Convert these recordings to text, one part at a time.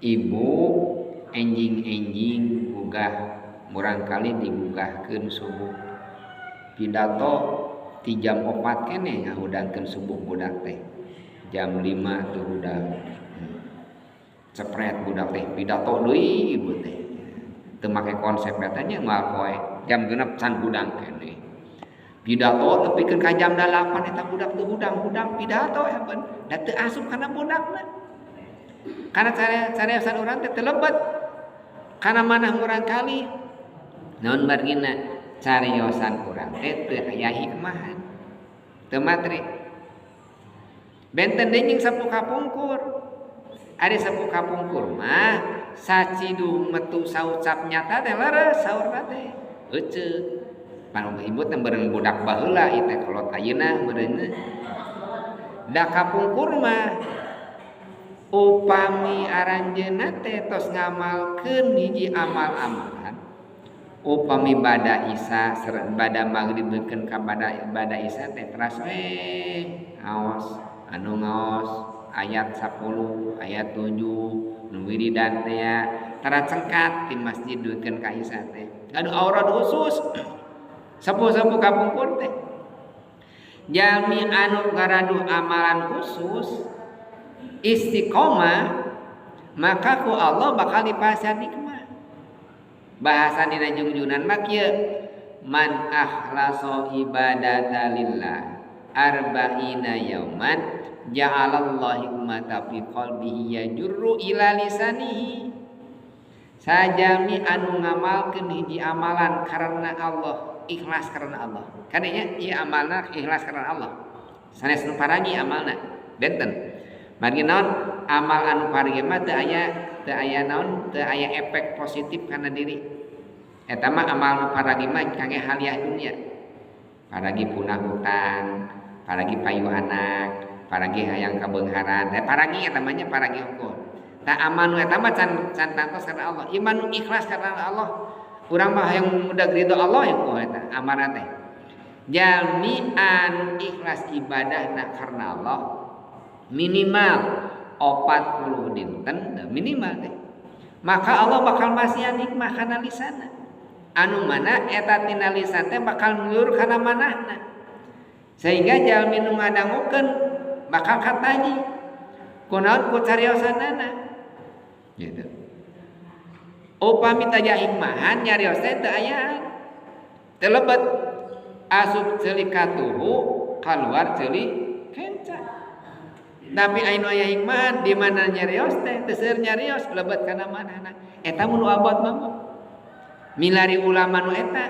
Ibu enjing-enjing gugah murangkali digugahkeun subuh pidato ti jam 4 keneh ngahudangkeun subuh budak teh jam 5 tuh hudang cepret budak teh pidato deui ibu teh teu make konsep eta nya moal poe jam 6 can hudang keneh pidato tepikeun ka jam 8 eta budak teu hudang-hudang pidato hapeun da teu asup kana budakna karena cariosan urang teh teu lebet kana manah murangkali naon margina cariosan urang teh teu aya hikmahan teu materi benten deui jeung sapu kapungkur ari sapu kapungkur mah saciduh metu saucap nyata teh leres saurna teh euceuk pan ibu teh meureun budak baheula ieu teh kolot ayeuna meureun da kapungkur mah upami aranjeunna teh tos ngamalkeun hiji amal-amalan upami bada isya bada maghrib beukeun ka bada isya teh teras we ngaos anu ngaos ayat 10 ayat 7 nu wiridan teh ya tara cengkat di masjid beukeun ka isya teh gaduh aurat khusus sepuh-sepuh kapungkur teh jalmi anu garaduh amalan khusus istiqomah maka ku Allah bakal dipasihan nikmat. Bahasa dina jungjunan mah kieu man akhlasa ibadata lillah arba'ina yauman ja'alallahu hikmata fi qalbihi yajurru ila lisanihi. Sajami anu ngamalkeun hiji amalan karena Allah, ikhlas karena Allah. Kadenya ieu amalna ikhlas karena Allah. Sanes nu paragi amalna benten. Margi naon amal anu paragi mah teu aya naon teu aya efek positif kana diri. Eta mah amal nu paragi mah kangge haliah dunia. Paragi punah hutang, paragi payu anak, paragi hayang kabeungharan. Teh paragi eta mah nya paragi hukum. Tah amal nu eta mah can tangtos karena Allah. Iman nu ikhlas karena Allah. Urang mah hayang mudag ridho Allah ya ku eta amalna teh. Jalmi anu ikhlas ibadahna karena Allah minimal 40 dinten minimal teh maka Allah bakal masihan hikmah kana lisana anu mana eta tina lisan teh bakal nulur kana manahna sehingga jalmi nu ngadangukeun bakal kataji kunaon ku cariosanana gitu. Upami taya hikmahan nyarios teh teu ayaan teu lebet asup ceuli katuhu kaluar ceuli kenca. Tapi anu aya hikmah di mana nyarios teh teu seueur nyarios lebet kana manahna eta mun abot mah milari ulama nu eta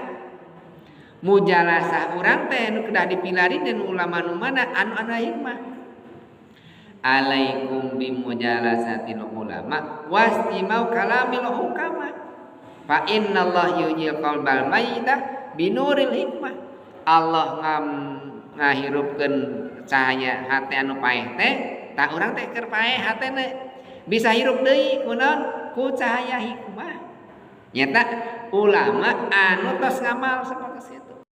mujalasah urang teh nu kedah dipilari dan ulama nu mana anu anu hikmah. Alaikum bimujalasatil ulama wastimau kalamil hukama fa innallaha yuhyil qalbal mayyita binuril hikmah. Allah ngahirupkeun cahaya hate anu paeh teh tah urang teh keur paeh hatena bisa hirup deui kunaon ku cahaya hikmah. Nyata ulama anu tos ngamal sapertos itu.